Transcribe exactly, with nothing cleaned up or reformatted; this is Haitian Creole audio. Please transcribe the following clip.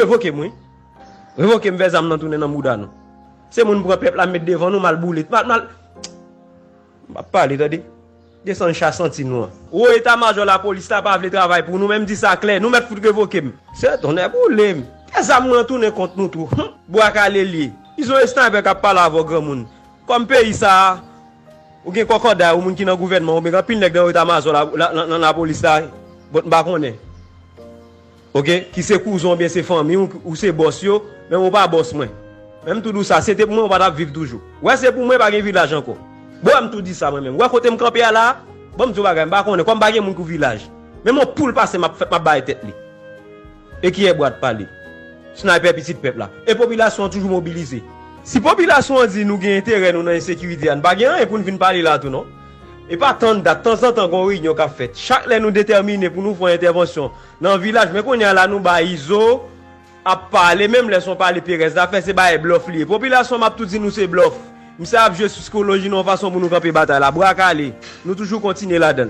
Revoke m wi. Revoke m, fè zam nan tounen nan mouda nou. Se moun pran pèp la met devan nou, m al boule, m al, m al, m ap pale, tande. Desann cha santi nou an. Wo eta majò lapolis la pa vle travay pou nou, men m di sa klè, nou mèt fout revoke m. Se tonnè boule m. Fè zam mwen tounen kont nou tou. Hum, bwa kale l ye. Izo e snaypè k ap pale avè w granmoun. Kòm peyi sa a, ou gen kòkòday, ou moun ki nan gouvènman, oubyen gen anpil nèg nan eta majò la, la, nan, nan lapolis la, but m pa konnen. Oke, ki se kouzen w oubyen se fanmi w, ou se bòs yo, men ou pa bòs mwen. Men m tou di w sa, se te pou mwen, ou pa t ap viv toujou. Wè, se pou mwen, pa gen vilaj ankò. Bon, m tou di sa mwen menm. Wè kote m kanpe a la, bon, m di w bagay, m pa konnen, kòm m pa gen moun kou vilaj. Menm yon poul pase, m ap fè, m ap bay tèt li. E kiyè bwa t pale? Snaypè pitit pèp la. E popilasyon an toujou mobilize. Si popilasyon an di nou gen enterè nou nan ensekirite a, n pa gen anyen pou n vin pale la tou non. E pa tann dat, tanzantan gon reyinyon k ap fèt. Chak lè nou detèmine pou nou fè yon entèvansyon nan vilaj, men kounye a la nou bay Izo ap pale, menm lè se yon pale perèz l ap fè, se bagay blòf li ye. Popilasyon, m ap tou di nou se blòf. Misye ap jwe sou sikoloji nou yon fason pou nou kanpe batay la. Bra kale. Nou toujou kontinye ladan l.